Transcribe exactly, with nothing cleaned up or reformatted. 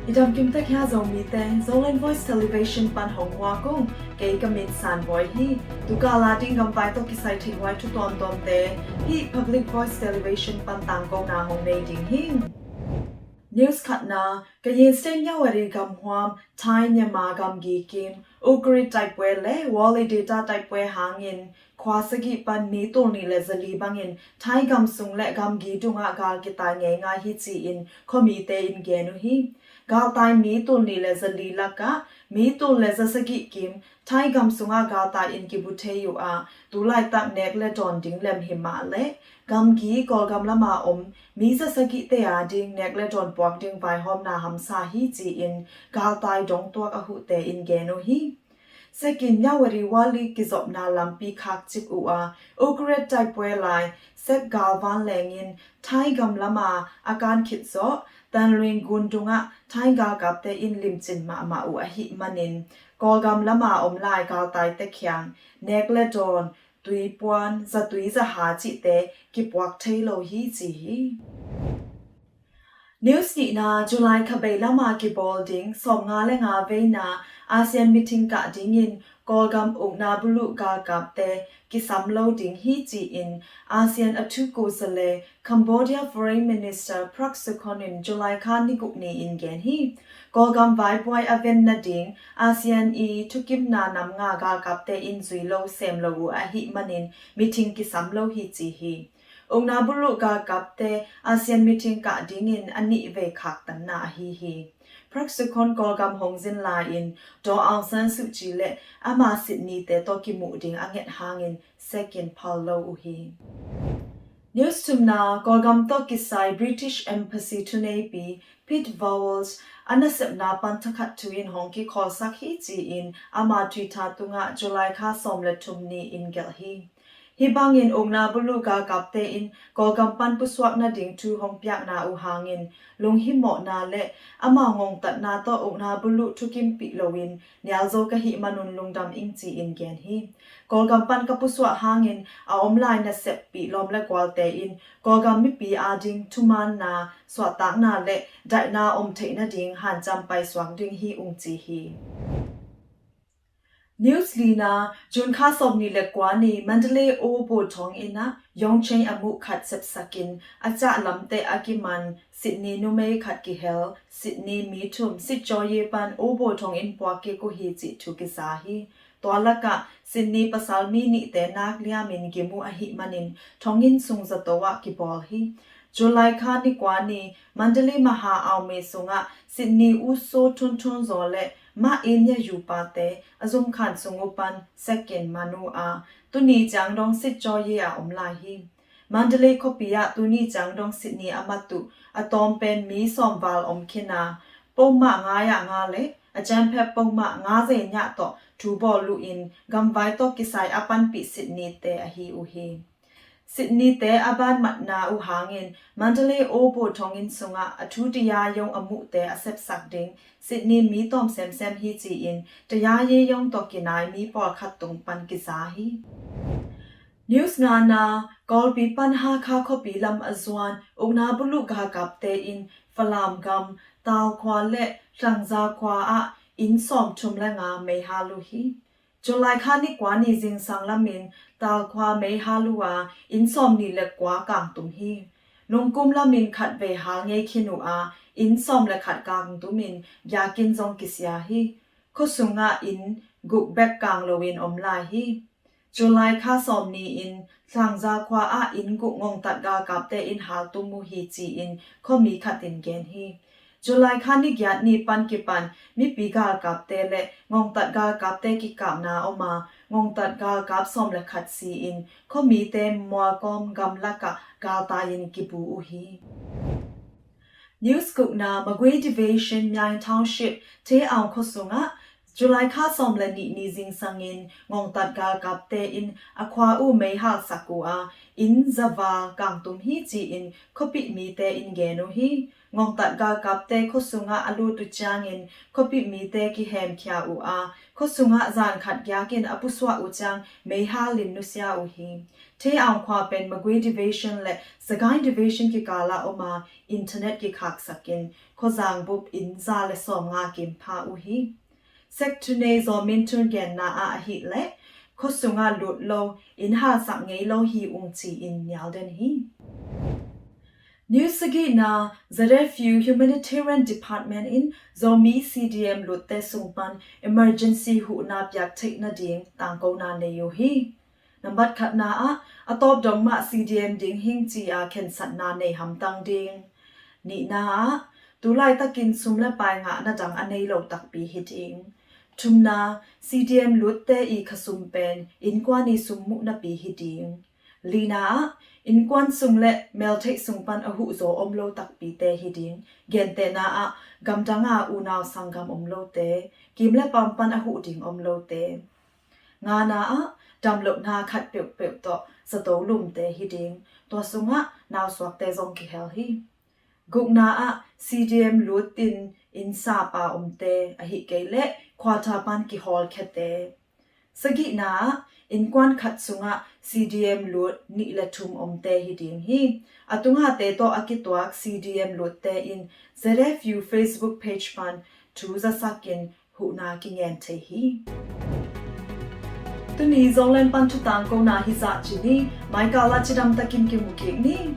I dam kim tek hia Zomi te, Zoland Voice Television pan hong muak ung, kei ka min San Bawi hi. Tukal a ding gamvai tawh kisai theihhuai thu tuamtuamte hih Public Voice Television pan tangkona hong nei ding hi. News khatna, Kayin State Myawaddy gamhuam, Thai Myanmar gamgi kim, Ukrit taipwe le Wali Data taipwe hangin khua sagih pan mi tul nih le zali bangin Thai gam sung le gamgi dungah gal kitai ngeingai hi ci-in khuamite in gen uh hi. Galtai mi tul nih le zali lakah mi tul le zasagih kim Thai gam sungah galtai in kibu thei uh a, tulaitak nek le dawn ding lem hi mah le gamgi Kawlgam lama om mi zasagihte a ding nek le dawn puak ding vaihawmna hamsa hi ci-in galtai dongtuak a huhte in gen uh hi. Sekin Myawaddy Wali kizopna lampi khakcip uh a, Ukrit taipwe lai Sek galvan lengin Thai gam lama a kan khit zawh Tanluin gun dungah Thai galkapte in limcin mahmah uh ahih manin Kawlgam lama om lai galtaite khiang nek le dawn, tuipuan, zatui zaha cihte kipuak thei lo hi ci hi. News nihna, July kha bei lama kibawl ding sawmnga le nga veina ASEAN meeting kah dingin Kawlgam ukna buluh galkapte kisam lo ding hi ci-in ASEAN a thuku sa le Cambodia Foreign Minister Prak Sokhonn in July kha ni guk ni-in gen hi. Kawlgam vaipuai a ven nading ASEAN i thukimna nam nga galkapte in zui lo sem lo uh ahih manin meeting kisam lo hi ci hi. Ukna buluh galkapte ASEAN meeting kah dingin a nih vei khaktanna ahi hi. Prak Sokhonn Kawlgam hong zin lai-in Daw Aung San Suu Kyi le ama Sydney te tawh kimuh ding a nget hangin Sekin phal lo uh hi. News thumna, Kawlgam tawh kisai British Embassy thuneipi Pete Vowles a nasepna pan thakhat thu in hong kikhawlsak hi ci-in ama Twitter tungah July kha sawm le thum ni-in gelh hi. Hih bangin ukna buluh galkapte in Kawlgam pan pusuak nading thu hong piakna uh hangin lunghimawhna le amau ngongtatna tawh ukna buluh thukimpih loin nialzo ka hih manun lungdam ing ci-in gen hi. Kawlgam pan ka pusuak hangin a om lai naseppih lawm le gualte in Kawlgam mipi ading thumaanna, suahtakna le daihna om theih nading hanciam paisuak ding hi ung ci hi. News lina, June kha sawm ni le kua ni Mandalay O Bo thong inn ah Yongcheng a muh khat sepsakin a cah lamte a kiman Sydney numei khat kihel, Sydney mi thum sitcaw ye pan O Bo thong inn puak kik uh hi cih thu kiza hi. Tua lakah Sydney pasal mi nihte nak liamin gim uh ahih manin thong inn sung zato ah kibawl hi. July kha ni kua ni Mandalay maha aumei sungah Sydney uso thunthun zaw le mah inn ya yupate a zumkhan sung uh pan sekin man uh a, tuni ciang dong sitcaw ye a om lai hi. Mandalay khuapi ah tuni ciang dong Sydney a mat uh a tawm pen mi sawm val om khin a, pongmah nga ya nga le a cianphep pongmah nga ze nya tawh thu bawl uh in gamvai tawh kisai a panpih Sydney te ahi uh hi. Sydney te a ban matna uh hangin Mandalay O Bo thong inn sungah a thu taya yong a muhte a sepsak ding Sydney mi tawm semsem hi ci-in taya ye yong tawh kinai mi pawlkhat tung pan kiza hi. News ngana, Kawlpi pan Hakha khuapi lam a zuan ukna buluh galkapte in Falam gam Talkhua le Tlangza khua ah inn sawm thum le nga mei hal uh hi. July kha ni kua ni zingsang lamin Talkhua mei hal uh a inn sawm ni le kua kangtum hi. Nungkum lamin khat vei hal ngei khin uh a inn sawm le khat kangtumin giakin zong kisia hi. Khuasungah inn guk bek kang loin om lai hi. July kha sawm ni-in Tlangza khua ah inn guk ngongtat galkapte in haltum uh hi ci-in khuami khat in gen hi. July kha ni giat ni pan kipan mipi galkapte le ngongtat galkapte kikapna om a, ngongtat galkap sawm le khat si-in khuamite mualkawm gamlakah galtai in kibu uh hi. News gukna, Magway Division, Myaing Township, Te Aung khuasungah July kha sawm le nih ni zingsangin ngongtat galkapte in a khua uh meihalsak uh a, inn zaval kangtum hi ci-in khuapih mite in gen uh hi. Ngongtat galkapte khuasungah a lut uh ciangin khuapih mite kihemkhia uh a, khuasungah zan khat giakin a pusuah uh ciang meihalin nusia uh hi. Thei Aung khua pen Magway Division le Sagaing Division kikalah om a, internet kikhaksakin khuazang bup inn za le sawmnga kimpha uh hi. Sek Thuney Zaw Min Thun genna ah ahih leh khuasungah lut lo, inn halsak ngei lo hi ung ci-in nial den hi. News sagihna, Z F U Humanitarian Department in Zomi C D M lutte sung pan emergency huhna piak theih nading tangkona nei uh hi. Nambat khatna ah a tawp dong mah C D M ding hing ci-a khensatna nei hamtang ding. Nihna ah tu laitakin sum le pai ngahna dang a nei lo takpi hi ding. Thumna, C D M lutte i khasum pen innkuan i sum muhnapi hi ding. Lina ah innkuan sung le meltheih sung pan a huhzaw om lo takpite hi ding. Gentehna ah gamdanga unau sanggam om lote, kim le pam pan a huh ding om lote. Ngana ah damlohna khat peuhpeuh tawh zato lumte hi ding. Tua sungah nausuakte zong kihel hi. Gukna ah C D M lutin inn sapa omte, ahih kei leh quarter pan kihawlkhiate. Sagihna ah innkuan khat sungah C D M lut nih le thum omte hi ding hi. A tungate tawh a kituak C D M lutte in Z F U Facebook page pan thu zasakin huhna kingen thei hi. Tuni Zoland pan thutangkona hizah ci ni. Maikal ah cidamtakin kimu kik ni.